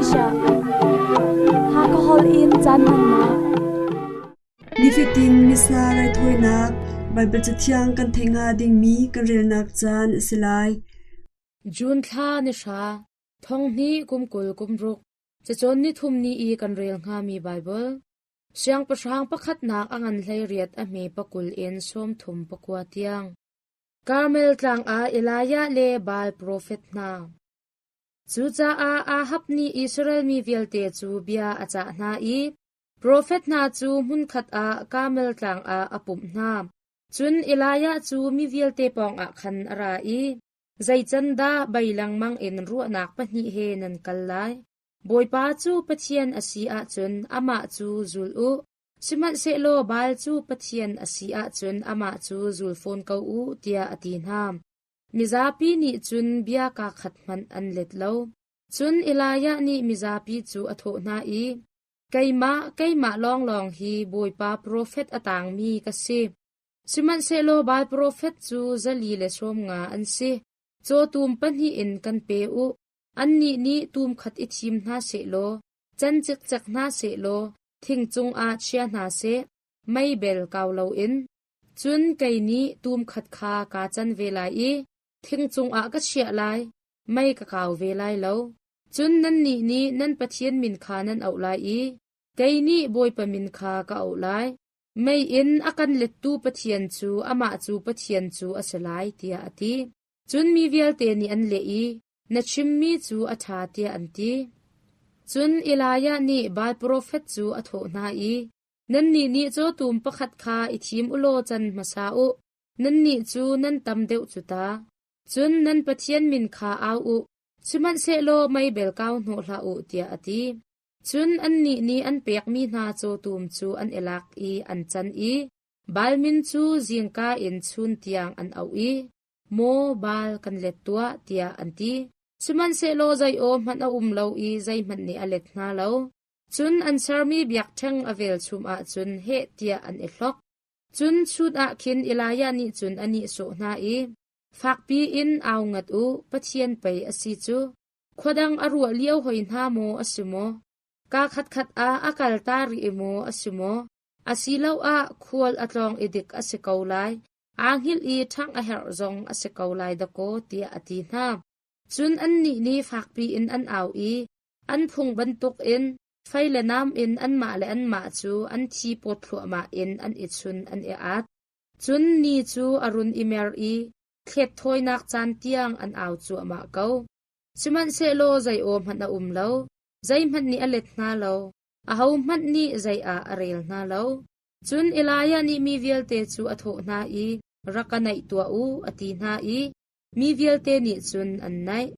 Malaysia. Hakha holh in caan hmannak. Nifatin Missa raithawinak Baibal Cathiang kan theih hnga dingmi kan relnak caan a si lai. June thla ni hra, thong hnih kum 20 kum ruk, cacawn ni thum ni i kan rel hngami Baibal. Siangpahrang pakhatnak a ngan 18 a hme pakul in 39 tiang. Karmel tlang ah Elijah le Baal profet hna. Cucaah Ahab nih Israel mi vialte cu bia a cah hna i profet hna cu hmunkhat ah Karmel tlang ah a pumh hna. Cun Elijah cu mi vialte pawngah khan a ra i, Zei can dah bei lengmang in ruahnak pahnih he nan kal lai? Bawipa cu Pathian a si ahcun amah cu zul u, sihmanhsehlaw Baal cu Pathian a si ahcun amah cu zul fawn ko u, tiah a ti hna. Mizapi nih cun bia kaa khat hmanh an let lo. Cun Elijah nih mizapi cu a thawh hna i, Keimah, keimah lawnglawng hi Bawipa profet a tangmi ka si. Sihmanhsehlaw Baal profet cu 450 an si. Cawtum pahnih in kan pe u. Annih nih tum khat i thim hna sehlaw, can cikcek hna sehlaw, thing cungah chia hna seh, mei bel kau loin. Cun kei nih tum khat kha kaa can ve lai i thing cungah ka chiah lai, mei ka kau ve lai lo. Cun nannih nih nan Pathian min kha nan auh lai i kei nih Bawipa min kha ka auh lai. Mei in a kan lettu Pathian cu amah cu Pathian cu a si lai, tiah a ti. Cun mi vialte nih an leh i, Na chimmi cu a ṭha, tiah an ti. Cun Elijah nih Baal profet cu a thawh hna i, Nannih nih cawtum pakhat kha i thim u law can hmasa u, nannih cu nan tam deuh cu ta. Cun nan Pathian min kha au u, sihmanhsehlaw mei bel kau hnawh hlah u, tiah a ti. Cun annih nih an pekmi hna cawtum cu an i lak i an can i Baal min cu zingka in chun tiang an auh i, Maw Baal, kan let tuah, tiah an ti. Sihmanhsehlaw zei aw hmanh a um lo i zeihmanh nih a let hna lo. Cun an sermi biakṭheng a velchum ah cun heh tiah an i hlok. Cun chun ah khin Elijah nih cun a nihsawh hna i, Fakpi in au ngat u, Pathian pei a si cu. Khua dang a ruah lio hoi hna maw a si maw? Kaa khatkhat ah a kal ta rih maw a si maw? Asiloah khual a tlawng i dik a si ko lai, aa hngilh i ṭhangh a herh zong a si ko lai dakaw, tiah a ti hna. Cun annih nih fakpi in an au i an phung bantukin fei le nam in anmah le anmah cu an thi pawt thluahmah in an i chun an i at. Cun ni cu a run i mer i thlet thawinak caan tiang an au cuahmah ko. Sihmanhsehlaw zei aw hmanh a um lo, zeihmanh nih a let hna lo, ahohmanh nih zei ah a rel hna lo. Cun Elijah nih mi vialte cu a thawh hna i, Rak ka naih tuah u, a ti hna i mi vialte nih cun an naih.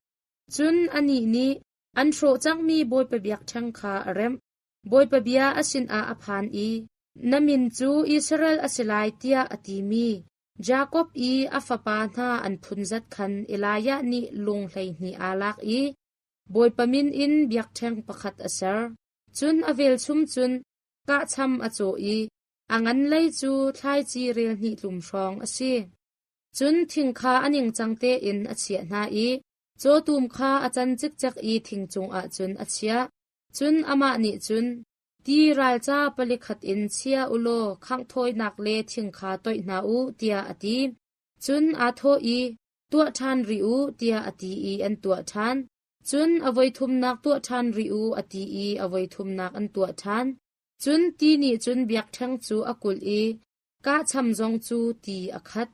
Cun anih nih an hrawh cangmi Bawipa biakṭheng kha a remh. Bawipa bia a sinah a phan i, Na min cu Israel a si lai tiah a timi Jakob i a fapa hna an phun zat khan Elijah nih lung 12 aa lak i Bawipa min in biakṭheng pakhat a ser. Cun a velchum cun kahcham a cawh i a ngan lei cu thlaici rel hnih tlum hrawng a si. Cun thing kha a ningcang tein a chiah hna i cawtum kha a can cikcek i thing cungah cun a chiah. Cun amah nih cun, Ti ralca pali khat in chia u law khangh thawinak le thing kha toih hna u, tiah a ti. Cun aa thawh i, Tuah ṭhan rih u, tiah a ti i an tuah ṭhan. Cun a voi thumnak tuah ṭhan rih u, a ti i a voi thumnak an tuah ṭhan. Cun ti nih cun biakṭheng cu a kulh i kahcham zong cu ti a khat.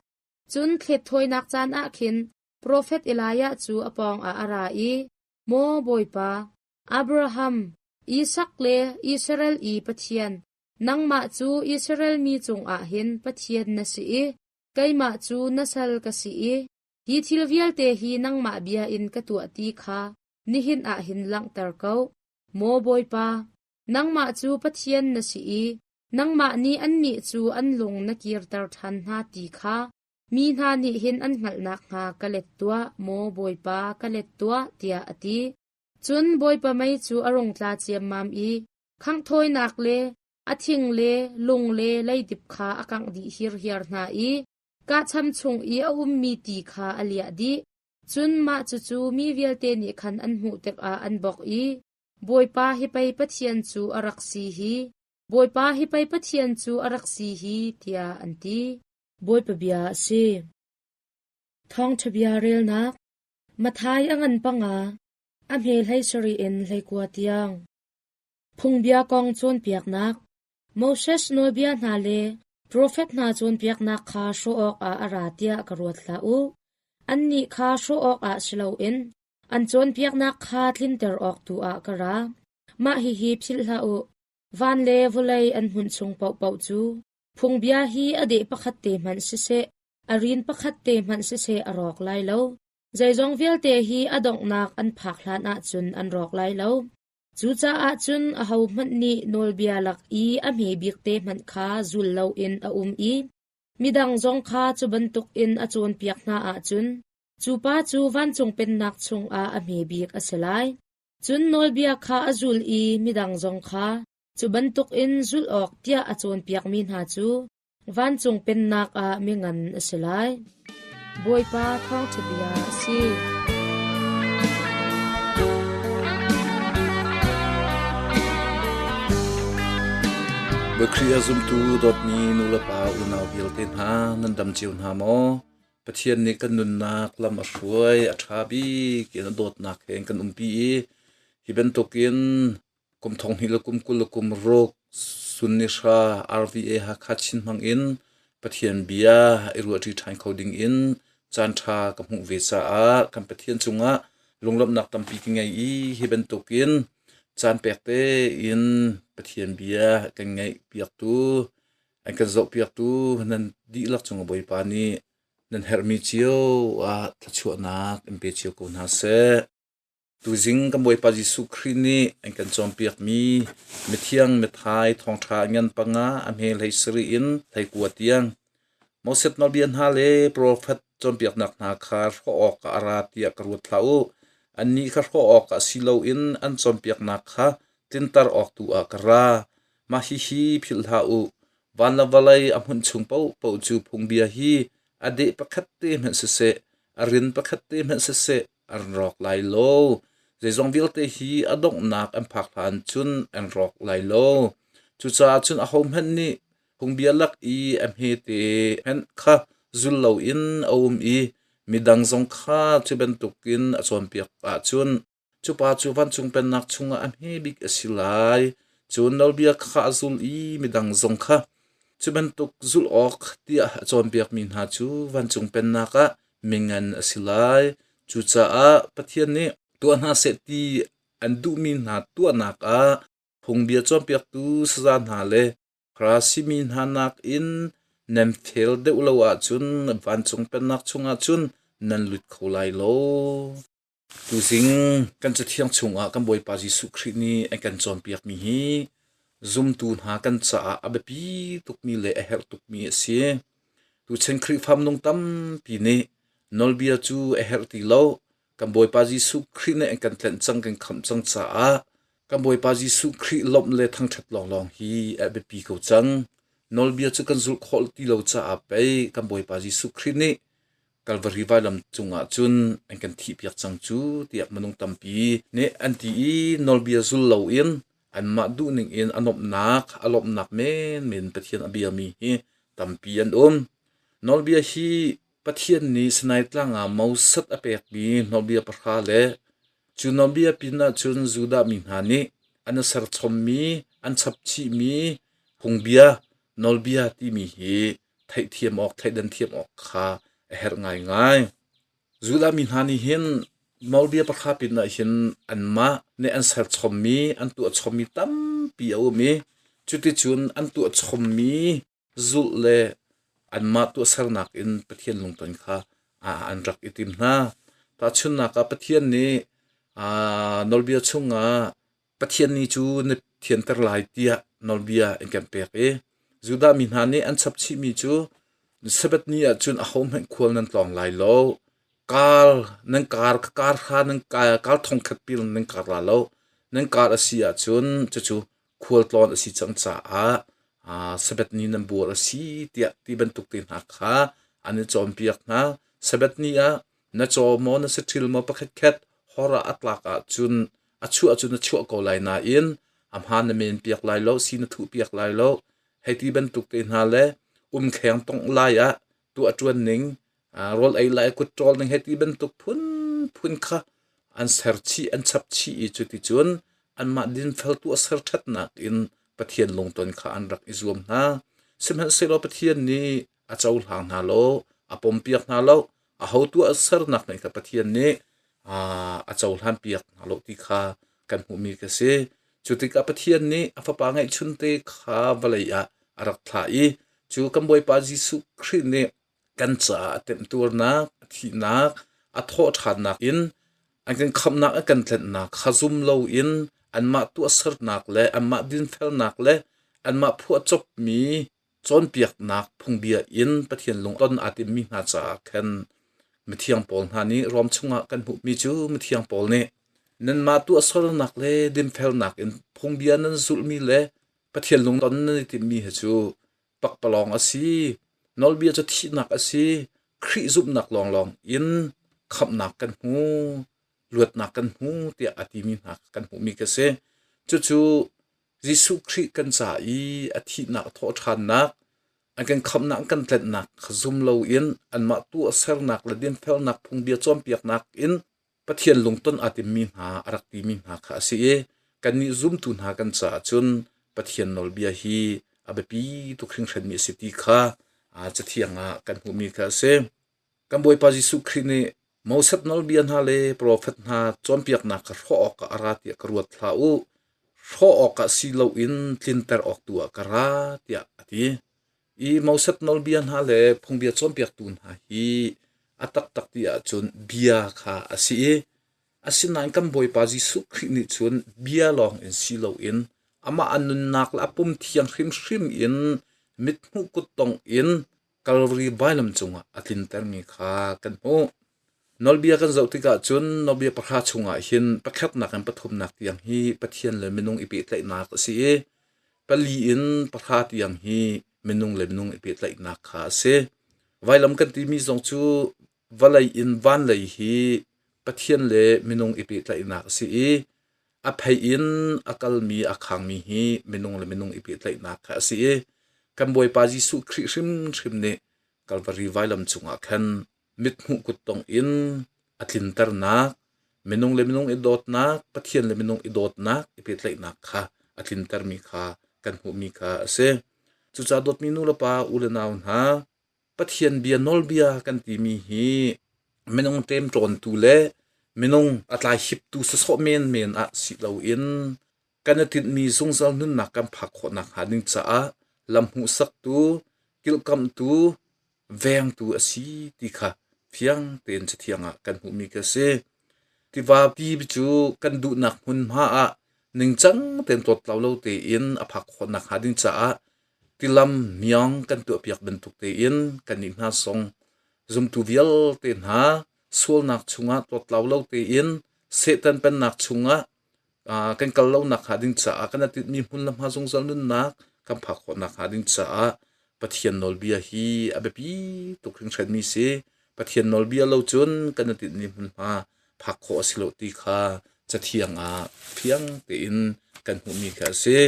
Cun thlet thawinak caan ah khin profet Elijah cu a pawngah a ra i, Maw Bawipa, Abraham, Isak le Israel i Pathian, nangmah cu Israel mi cungah hin Pathian na si i keimah cu na sal ka si i hi thil vialte hi nangmah bia in ka tuah ti kha nihin ah hin langhter ko. Maw Bawipa, nangmah cu Pathian na si i nangmah nih annih cu an lung na kirter ṭhan hna ti kha mi hna nih hin an hngalh nakhnga ka let tuah, maw Bawipa, ka let tuah, tiah a ti. Cun Bawipa mei cu a rung tla ciammam i khangh thawinak le a thing le lung le leidip kha a kangh dih hirhiar hna i kahcham chung i a ummi ti kha a liah dih. Cun mah cucu mi vialte nih khan an hmuh tikah an bawk i, Bawipa hi pei Pathian cu a rak si hi, Bawipa hi pei Pathian cu a rak si hi, tiah an ti. Bawipa bia a si. Thawngṭha bia relnak Matthai a ngan panga, a hme hlei sarih in hleikua tiang. Phungbia kong cawnpiaknak Moses nawlbia hna le profet hna cawnpiaknak kha hrawh awkah a ra tiah ka ruat hlah u. Annih kha hrawh awkah si loin an cawnpiaknak kha tlinter awk tu ah ka ra. Mah hihi philh hlah u. Van le vawlei an hmunh chung paohpaoh cu phungbia hi a deh pakhat te hmanh siseh, a rin pakhat te hmanh siseh a rawk lai lo. Zeizong vialte hi a donghnak an phak hlan ahcun an rawk lai lo. Cucaah cun ahohmanh nih nawlbia lak i a hme bik te hmanh kha zul loin a um i midang zong kha cu bantukin a cawnpiak hna ahcun cu pa cu vancung pennak chungah a hme bik a si lai. Cun nawlbia kha a zul i midang zong kha cu bantukin zulh awk tiah a cawnpiakmi hna cu vancung pennak ah mingan a si lai. Bawipa thawngṭha bia a si. Bawi Khrih a zumtu dawtmi nulepa unau vialte hna nan dam cio hna maw? Pathian nih kan nunnak lam a hruai, a ṭha bik in a dawtnak he kan umpi i hi bantukin kum thong hnih le kum 20 le kum ruk sun ni hra RVA Hakha Chin hmang in Pathian bia i ruahṭi ṭhan kho ding in caan ṭha ka hmuh ve caah kan Pathian cungah lunglawmhnak tampi ka ngei i hi bantukin caan pek tein Pathian bia kan ngaih piaktu an kan zohpiaktu nan dihlak cung Bawipa nih nan herhmi cio ah thluachuahnak in pe cio ko hna seh. Tuzing kan Bawipa Jesuh Khrih nih an kan cawnpiakmi mithiang mithai thawngṭha ngan panga a hme hlei sarih in hleikua tiang Moses nawlbia hna le profet cawnpiaknak hna kha hrawh awkah a ra tiah ka ruat hlah u. Annih kha hrawh awkah si loin an cawnpiaknak kha tlinter awk tu ah ka ra. Mah hihi philh hlah u. Van le vawlei a hmunh chung paohpaoh cu phungbia hi a deh pakhat te hmanh siseh, a rin pakhat te hmanh siseh, an rawk lai lo. Zeizong vialte hi a donghnak an phak hlan cun an rawk lai lo. Cucaah cun ahohmanh nih phungbia lak i a hmete hmanh kha zul loin a um i midang zong kha cu bantukin a cawnpiak ahcun cu pa cu vancung pennak chungah a hme bik a si lai. Cun nawlbia kha a zul i midang zong kha cu bantuk zulh awk tiah a cawnpiakmi hna cu vancung pennak ah mingan a si lai. Cucaah Pathian nih tuah hna seh ti an duhmi hna tuahnak ah phungbia cawnpiaktu saza hna le Farasi mi hna nakin nan fel deuh lo ahcun vancung pennak chungah cun nan lut kho lai lo. Tuzing kan Cathiang chungah kan Bawipa Jesuh Khrih nih a kan cawnpiakmi hi zumtu hna kan caah a biapi tukmi le a herh tukmi a si. Tuchan Khrihfa minung tampi nih nawlbia cu a herh ti lo. Kan Bawipa Jesuh Khrih nih an kan tlenh cang, kan khamh cang caah kan Bawipa Jesuh Khrih lawmh le thangṭhat lawnglawng hi a biapi ko cang. Nawlbia cu kan zulh khawh ti lo caah pei kan Bawipa Jesuh Khrih nih Kalvari vailam cungah cun an kan thihpiak cang cu tiah minung tampi nih an ti i nawlbia zul loin anmah duhning in a nuamhnak a lawmhnak menmen Pathian a biami hi tampi an um. Nawlbia hi Pathian nih Sinai tlang ah Moses a pekmi nawlbia pahra le cu nawlbia pinah cun Judah mi hna nih an serchommi an chapchihmi phungbia nawlbia timi hi theihthiam awk thleidan thiam awk kha a herh ngaingai. Judah mi hna nih hin nawlbia pahra pin ah hin anmah nih an serchommi an tuahchommi tampi a um i cuticun an tuahchommi zulh le anmah tuahsernak in Pathian lungton kha an rak i tim hna. Tahchunhnak ah Pathian nih nawlbia chungah Pathian ni cu na thianter lai tiah nawlbia an kan pek i Judah mi hna nih an chapchihmi cu Sabbath ni ah cun ahohmanh khual nan tlawng lai lo. Kar nan kar kar kha nan kar thongkhat pil nan kar la lo. Nan kar a si ahcun cucu khualtlawn a si cang caah Sabbath ni nan buar a si tiah ti bantuk te hna kha an i cawnpiak hna. Sabbath ni ah na caw maw na saṭil maw pakhatkhat hor ah a tlak ahcun A chuah cu na chuah ko lai nain a hmaan na men piak lai lo, si na thuh piak lai lo. Hei ti bantuk te hna le umkheng tongh lai ah tuah ṭuan ning, rawl ei lai kut ṭawl ning hei ti bantuk phunphun kha an ser chih, an chap chih i cuticun anmah dinfel tuahser ṭhatnak in Pathian lungton kha an rak i zuam hna. Sihmanhsehlaw Pathian nih a cohlang hna lo, a pompiak hna lo, aho tuahsernak nih kha Pathian nih a cohlan piak hna lo ti kha kan hmuhmi ka si. Cu tikah Pathian nih a fapa ngeihchunte kha vawlei ah a rak thlah i cu kan Bawipa Jesuh Khrih nih kan caah a temhtuarnak, a thihnak, a thawhṭhannak in an kan khamhnak, a kan tlenhnak kha zum loin anmah tuahsernak le anmah dinfelnak le anmah phuahcopmi cawnpiaknak phungbia in Pathian lungton aa timmi hna caah khan mithiang pawl hna nih Rom chungah kan hmuhmi cu mithiang pawl nih nanmah tuahsernak le dinfelnak in phungbia nan zulhmi le Pathian lungton nan i timhmi hi cu pakpalawng a si. Nawlbia cu thihnak a si. Khrih zumhnak lawnglawng in khamhnak kan hmu, luatnak kan hmu tiah a timi hna kan hmuhmi ka si. Cucu Jesuh Khrih kan ca i a thihnak a thawhṭhannak, an kan khamhnak, an kan tlenhnak kha zum loin anmah tuahsernak le dinfelnak phungbia cawnpiaknak in Pathian lungton aa timmi hna a rak timi hna kha a si i kannih zumtu hna kan caah cun Pathian nawlbia hi a biapi tuk hringhranmi a si ti kha Cathiang ah kan hmuhmi kha a si. Kan Bawipa Jesuh Khrih nih Moses nawlbia hna le profet hna cawnpiaknak kha hrawh awkah a ra tiah ka ruat hlah u. Hrawh awkah si loin tlinter awk tu ah ka ra tiah a ti. I Moses nawlbia hna le phungbia cawnpiaktu hna hi a taktak ti ahcun bia kha a si i asinain kan Bawipa Jesuh Khrih nih cun bia lawng in si loin amah a nunnak le a pum thiang hrimhrim in mithmuh kuttong in Kalvari vailam cungah a tlintermi kha kan hmuh. Nawlbia kan zoh tikah cun nawlbia pahra chungah hin pakhatnak in pathumnak tiang hi Pathian le minung i pehtlaihnak a si i pali in pahra tiang hi minung le minung i pehtlaihnak kha a si. Vailam kan timi zong cu vawlei in van lei hi Pathian le minung i pehtlaihnak a si i a phei in a kalmi a khangmi hi minung le minung i pehtlaihnak kha a si i kan Bawipa Jesuh Khrih hrimhrim nih Kalvari vailam cungah khan mithmuh kuttong in a tlinternak minung le minung i dawtnak Pathian le minung i dawtnak i pehtlaihnak kha a tlintermi kha kan hmuhmi kha a si. Cucaah dawtmi nu le pa u le nau hna Pathian bia nawlbia kan timi hi minung ṭemṭawntu le minung a tlaihiptu sawsawh menmen ah si loin kan i tinhmi zungzal nunnak kan phak khawh nakhnga ding caah lam hmuhsaktu, kilhkamhtu, vengtu a si ti kha fiang tein Cathiang ah kan hmuhmi ka si. Tiva ti cu kan duhnak hmunhma ah ningcang tein tlawttlau lo tein a phak khawh nakhnga ding caah tilam miang kan tuahpiak bantuk tein kannih hna zong zumtu vialte hna sualnak chungah tlawttlau lo tein Satan pennak chungah kan kal lonak hnga ding caah kan tinhmi hmun le hma zungzal nunnak kan phak khawhnak hnga ding caah Pathian nawlbia hi a biapi tuk hringhranmi si. Pathian nawlbia lo cun kan tinhmi hmunhma phak khawh a si lo ti kha Cathiang ah fiang tein kan hmuhmi kha a si.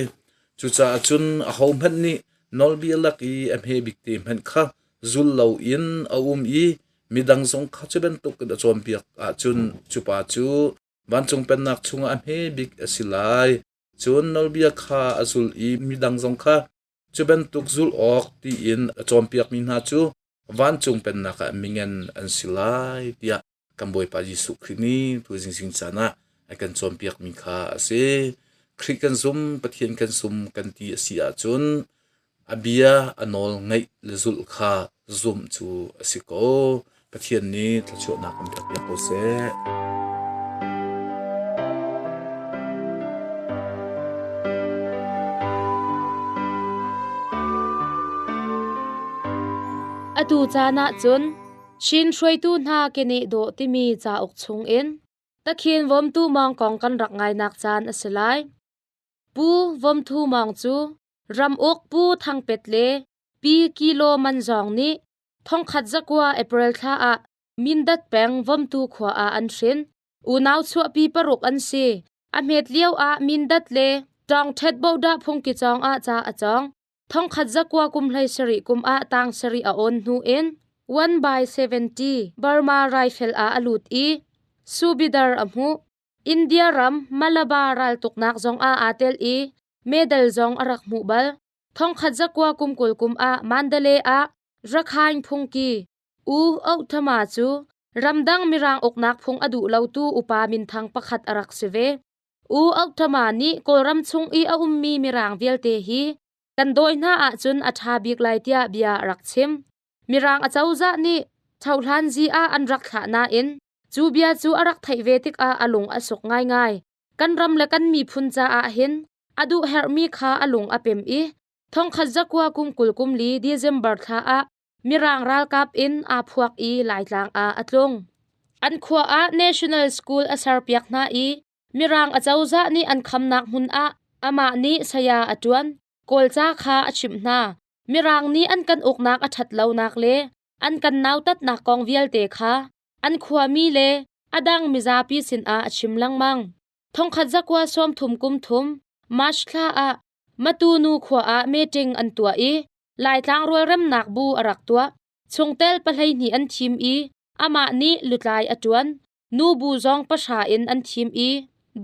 Cucaah cun ahohmanh nih nawlbia lak i a hme bik te hmanh kha zul loin a um i midang zong kha cu bantuk in a cawnpiak ahcun cu pa cu vancung pennak chungah a hme bik a si lai. Cun nawlbia kha a zul i midang zong kha cu bantuk zulh awk tiin a cawnpiakmi hna cu vancung pennak ah mingan an si lai tiah kan Bawipa Jesuh Khrih nih tu zingzing caan ah a kan cawnpiakmi kha a si. Khrih kan zum, Pathian kan zum kan ti a si ahcun a bia a nawl ngaih le zulh kha zumh cu a si ko. Pathian nih thluachuahnak kan pek ko seh. Atu caan ah cun Chin hruaitu hna keneh dawh timi cauk chungin Takhin Vawmtu Mawng kong kan rak ngainak caan a si lai. Pu Vawmthu Mawng cu ramuk Pu Thang Pet le Pi Kilo Man Zawng nih thongkhat zakua April thla ah Mindat peng Vawmtu khua ah an hrin. Unau chuahpi paruk an si. A hmet lio ah Mindat le Tawngṭhet Bodah phungki cawng ah ca a cawng. Thongkhat zakua kum hlei sarih kum ah tang sarih a awn hnu in 1 by 70 Burma Rifle ah a lut i Subidar a hmuh. India ram Malabar raltuknak zong ah aa tel i medal zong a rak hmuh bal. Thongkhat zakua kum 20 kum ah Mandalay ah Rakhine phungki U Ohthama cu ramdang Mirang uknak phung a duh lotu upa minthang pakhat a rak si ve. U Ohthama nih Kawlram chung i a ummi Mirang vialte hi kan dawi hna ahcun a ṭha bik lai tiah bia a rak chim. Mirang acozah nih Thohlanzi ah an rak thlah nain cu bia cu a rak theih ve tikah a lung a suk ngaingai. Kan ram le kan miphun caah hin a duh herhmi kha a lung a pem i thongkhat zakua kum 20 kum li December thla ah Mirang ralkap in aa phuak i Laitlang ah a tlung. An khua ah National School a serpiak hna i Mirang acozah nih an khamnak hmun ah amah nih saya a ṭuan. Kawlca kha a chimh hna. Mirang nih an kan uknak a ṭhat lonak le an kan nautatnak kong vialte kha an khuami le a dang mizapi sinah a chim lengmang. Thongkhat zakua 30 kum thum March thla ah Matu nu khua ah meeting an tuah i Laitlang rualremnak bu a rak tuah. Chungtel 12 an thim i amah nih lutlai a ṭuan. Nu bu zong pahra in an thim i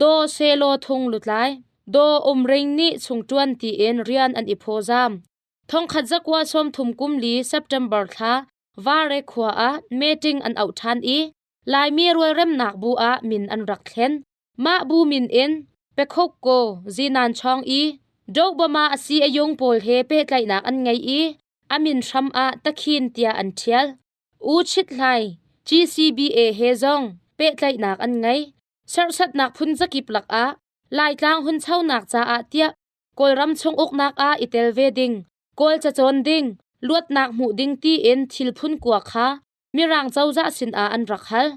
Daw Selaw Thung lutlai, Daw Umring nih chungṭuan tiin rian an i phawzam. Thongkhat zakua 30 kum li September thla Vare khua ah meeting an auh ṭhan i Laimi rualremnak bu ah min an rak thlen. Mah bu min in Pekhokko zinan chawng i Dohbama a si a yung pawl he pehtlaihnak an ngei i a min hram ah Takhin tiah an ṭhial. U Chit Hlai GCBA he zong pehtlaihnak an ngei. Serhsatnak phun zakip lakah Laitlang hunchonak caah tiah Kawlram chung uknak ah i tel ve ding, Kawl cacawn ding, luatnak hmuh ding tiin thil phun kua kha Mirang cozah sinah an rak hal.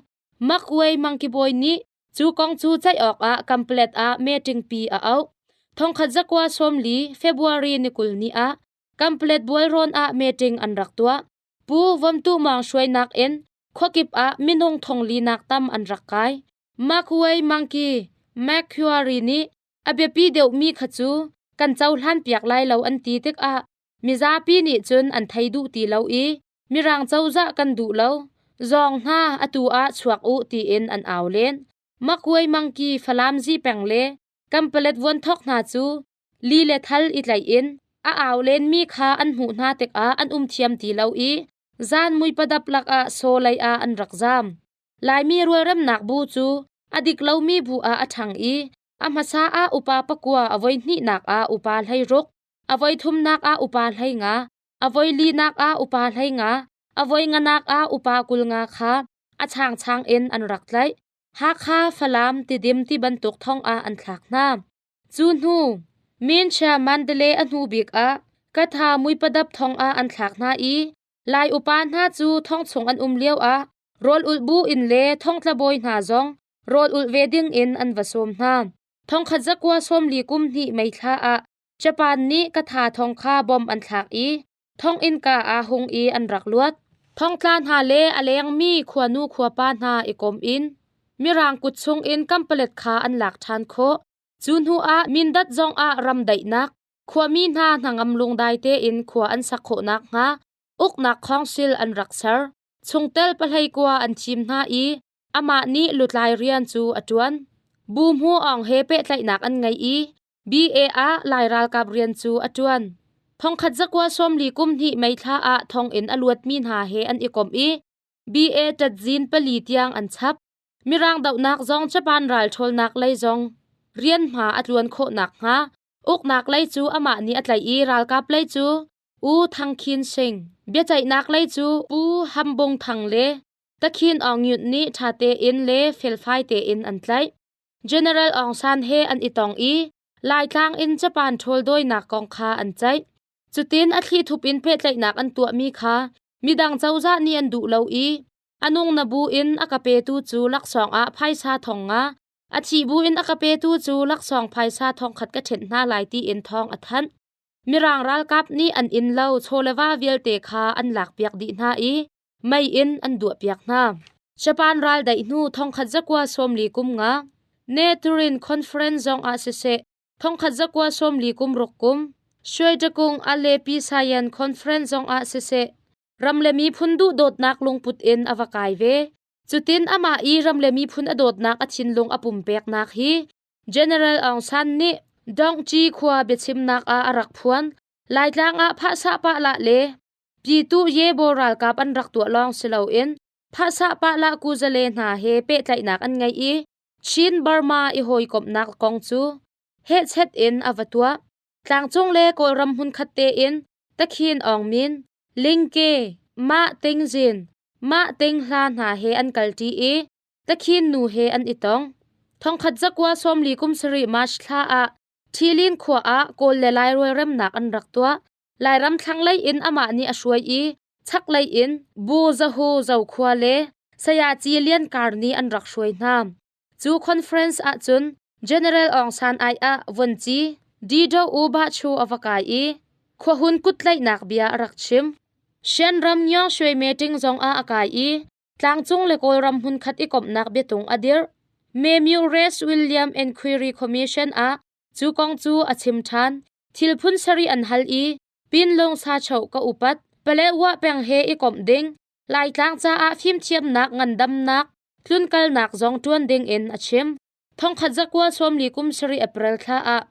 Makway Mangkibawi nih cu kong cu ceih awkah Kamplet ah meeting pi a auh. Thongkhat zakua 40 February ni 20 ni ah Kamplet bualrawn ah meeting an rak tuah. Pu Vom Tu Maung hruainak in khuakip ah minung thong li nak tam an rak kai. Makway Mangki Macquarie nih a biapi deuhmi kha cu kan cohlan piak lai lo an ti tikah mizapi nih cun an thei duh ti lo i Mirang cozah kan duh lo. Zawng hna atu ah chuak u tiin an au len. Makuai mangki Falam zipeng le Kampalet vuanthok hna cu li le thal i tlaih in a au lenmi kha an hmuh hna tikah an um thiam ti lo i zan muipadap lakah saw lei ah an rak zaam. Laimi rualremnak bu cu a dik lomi bu ah a ṭhang i a hmasa ah upa pakua, a voi hnihnak ah upa 16, a voi thumnak ah upa 15, a voi linak ah upa 15, a voi nganak ah upa 25 kha a changchang in an rak tlaih. Hakha, Falam, Tidim ti bantuk thong ah an thlak hna. Cu hnu, Minchia Mandalay a hnu bik ah Katha Muipadap thong ah an thlak hna i Lai upa hna cu thong chung an um lio ah rawl ulh bu in le thongtla bawi hna zong rawl ulh ve ding in an va sawm hna. Thongkhat zakua 40 kum hnih May thla ah Japan nih Katha thong kha bom an thlak i thonginn ka ah hung i an rak luat. Thongtla hna le a lengmi khuanu khuapa hna i kom in Mirang kut chung in Kampalet kha an lak ṭhan khawh. Cu hnu ah Mindat zong ah ram daihnak, khuami hna hnangam lungdai tein khua an sak khawh nakhnga uknak khawngsil an rak ser. Chungtel 19 an thim hna i amah nih lutlai rian cu a ṭuan. Bu Hmu Aung he pehtlaihnak an ngei i BA ah Lai ralkap rian cu a ṭuan. Thongkhat zakua 40 kum hnih May thla ah thonginn a luatmi hna he an i kom i BA ṭatzin pali tiang an chap. Mirang dohnak zong Japan ral ṭhawlnak lei zong rian hma a tluan khawh nakhnga uknak lei cu amah nih a tlaih i ralkap lei cu U Thang Khin Sing, biaceihnak lei cu Pu Ham Bung Thang le Takhin Aung Nyunt nih ṭha tein le felfai tein an tlaih. General Aung San he an i tong i Laitlang in Japan ṭhawl dawinak kong kha an ceih. Cutin a thlithup in pehtlaihnak an tuahmi kha midang cozah nih an duh lo i a nung na bu in a ka petu cu laksawng ah phaisa thong nga, a thih bu in a ka petu cu laksawng phaisa thong khat ka ṭhenh hna lai tiin thawng a thanh. Mirang ralkap nih an inn lo chawleva vialte kha an lakpiak dih hna i mei in an duahpiak hna. Japan ral daih hnu thongkhat zakua 40 kum nga. Ne Turin Conference zong ah siseh, 1946 kum Shwedaung Alepi Science Conference zong ah siseh, ram le miphun duhdawtnak lungput in a va kai ve. Cutin amah i ram le miphun a dawtnak a thinlung a pumpeknak hi General Aung San nih Dongci khua biachimnak ah a rak phuan. Laitlang ah phahsah pah lah le Pyitu Yebo ralkap an rak tuah lawng si loin phahsah pah lah kuzale hna he pehtlaihnak an ngei i Chin Burma i hawikomhnak kong cu hehchet in a va tuah. Tlangcung le Kawlram hmunkhat tein Takhin Aung Min, Lingke, Mah Ting Zin, Mah Ting Hla hna he an kalṭi i Takhin nu he an i tong. 1947 March thla ah Ṭhilin khua ah Kawl le Lai rualremnak an rak tuah. Lairam thlanglei in amah nih a hruai i chaklei in Bu Zahu Zokhua le Sayaci Lian Kar nih an rak hruai hna. Cu conference ahcun General Aung San ai ah vuanci Dido U Ba Chu a va kai i khuahun kuttlaihnak bia a rak chim. Shan ram Nyaung Shwe meeting zong ah a kai i tlangcung le Kawlram hmunkhat i komhnak biatung a dirh. Memyu Res William Inquiry Commission ah Cu kong cu a chim ṭhan. Thil phun sarih an hal i Pinlung sachoh ka upat. Paletwa peng he i komh ding, Laitlang caah fimthiamnak ngandamnak, tlunkalnak zong ṭuan ding in a chim. Thongkhat zakua sawmli kum sarih April thla ah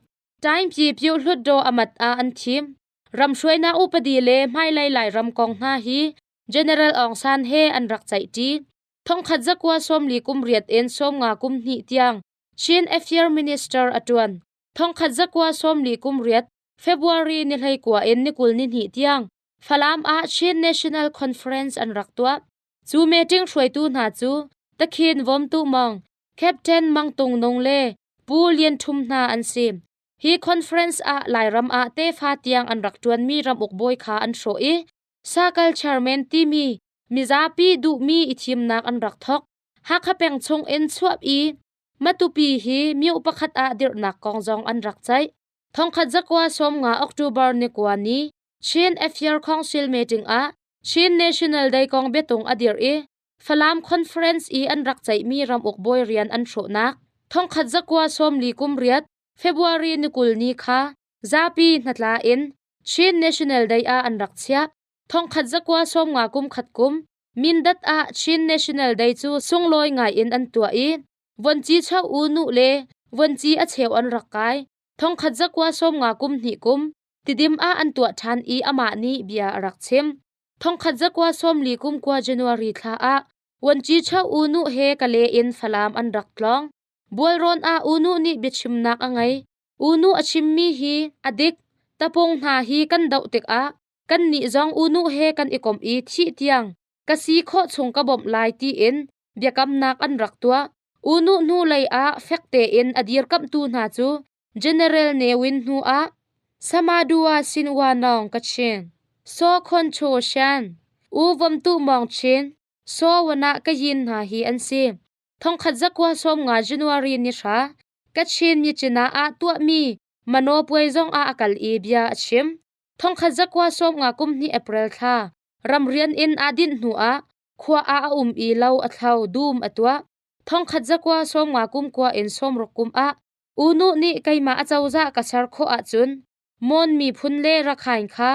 Taingpyi Pyu Hlutdaw amat ah an thim. Ramhruainak upadi le hmailei Lairam kong hna hi General Aung San he an rak ceihṭi. Thongkhat zakua sawmli kum riat in sawmnga kum hnih tiang Chin Affair Minister a ṭuan. Thongkhat zakua sawmli kum riat February ni hleikua in ni 20 ni hnih tiang Falam ah Chin National Conference an rak tuah. Cu meeting hruaitu hna cu Takhin Vom Tu Mawng, Captain Mang Tung Nung le Pu Lian Ṭhum hna an si. Hi conference ah Lairam ah tefa tiang an rak ṭuanmi ramuk bawi kha an hrawh i Sakal Chairman timi mizapi duhmi i thimnak an rak thawk. Hakha peng chung in chuah i Matupi hi myo pakhat ah dirhnak kong zong an rak ceih. Thongkhat zakua 50 October ni kua ni Chin Affair Council meeting ah Chin National Day kong biatung a dirh i Falam Conference i an rak ceihmi ramuk bawi rian an hrawhnak thongkhat zakua 40 kum riat February ni 20 ni kha zapi hnatla in Chin National Day ah an rak chiah. Thongkhat zakua 50 kum khat kum Mindat ah Chin National Day cu sunglawi ngai in an tuah i vuanci cho u nu le vuanci a cheu an rak kai. Thongkhat zakua 50 kum hnih kum Tidim ah an tuah ṭhan i amah nih bia a rak chim. Thongkhat zakua 40 kum kua January thla ah vuanci cho u nu he Kale in Falam an rak tlawng. Bualrawn ah u nu nih biachimnak a ngei. U nu a chimmi hi a dik. Tapung hna hi kan doh tikah kannih zong unu he kan i komh i thih tiang ka si khawh chung ka bawmh lai tiin biakamnak an rak tuah. Unu hnu lei ah fek tein a dirkamhtu hna cu General Ne Win hnu ah Samadua Sinwa Nawng Kachin, Saw Khon Cho Shan, U Vom Tu Mawng Chin, Saw Wana Kayin hna hi an si. Thongkhat zakua 50 January ni hra Kachin Myitkyina ah tuahmi Mano puai zong ah a kal i bia a chim. Thongkhat zakua 50 kum hnih April thla ramrian in aa dinh hnu ah khua ah a um i lo a thlo dum a tuah. Thongkhat zakua 50 kum kua in 60 kum ah Unu nih keimah acozah ka ser khawh ahcun Mon miphun le Rakhine kha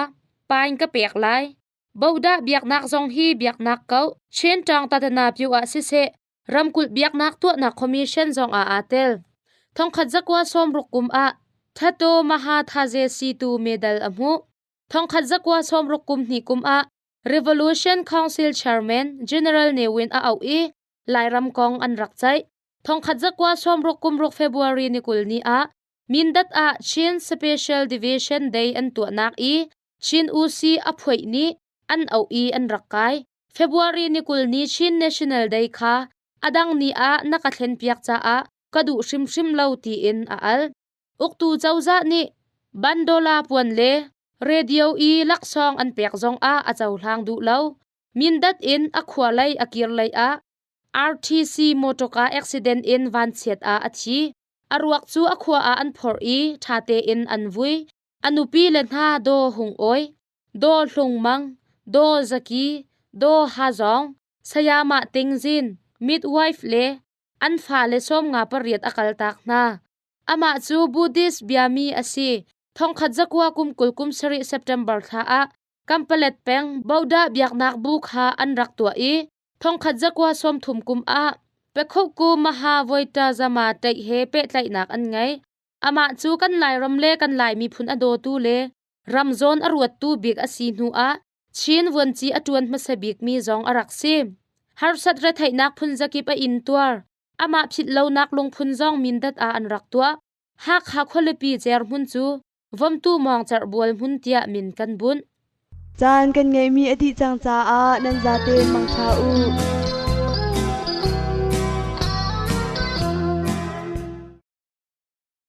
pain ka pek lai. Bodah biaknak zong hi biaknak ko Chin ṭawng tatana pyu ah siseh ramkulh biaknak tuahnak commission zong ah aa tel. Thongkhat zakua 60 kum ah Thato Maha Thaze Situ medal a hmuh. Thongkhat zakua 60 kum hnih kum ah Revolution Council Chairman General Ne Win a auh i Lairam kong an rak ceih. Thongkhat zakua 60 kum ruk February ni 20 ni ah Mindat ah Chin Special Division Day an tuahnak i Chin UC a phuaih nih an auh i an rak kai. February ni 20 ni Chin National Day kha a dang ni ah na ka thlenpiak caah ka duh hrimhrim lo tiin a al. Uktu cozah nih bandola puan le radio i laksawng an pek zongah a cohlang duh lo. Mindat in a khua lei a kir lei ah RTC motorka accident in vanchiat ah a thi. A ruak cu a khua ah an phorh i ṭha tein an vui. A nupi le hna Daw Hung Awi, Daw Hlung Mang, Daw Zaki, Daw Ha Zawng, Sayamah Ting Zin, midwife le An fale 58 a kaltak hna. Amah cu Buddhist biami a si. 1927 September thla ah Kampalet peng Bodah biaknak bu kha an rak tuah i 1930 kum ah Pekhuku Maha Voita Zama Ṭeih he pehtlaihnak an ngei. Amah cu kan Lairam le kan Lai miphun a dawtu le ram zawn a ruattu bik a si hnu ah Chin vuanci a ṭuan hmasa bikmi zong a rak si. Harsat retheihnak phunzakip a intuar. Amah philhlonak lungphun zong Mindat ah an rak tuah. Hakha khualipi Cerhmun cu Vomtu mawngcerh bual hmun tiah min kan bunh. Caan kan ngeihmi a dih cang caah nan zaten mangṭha u.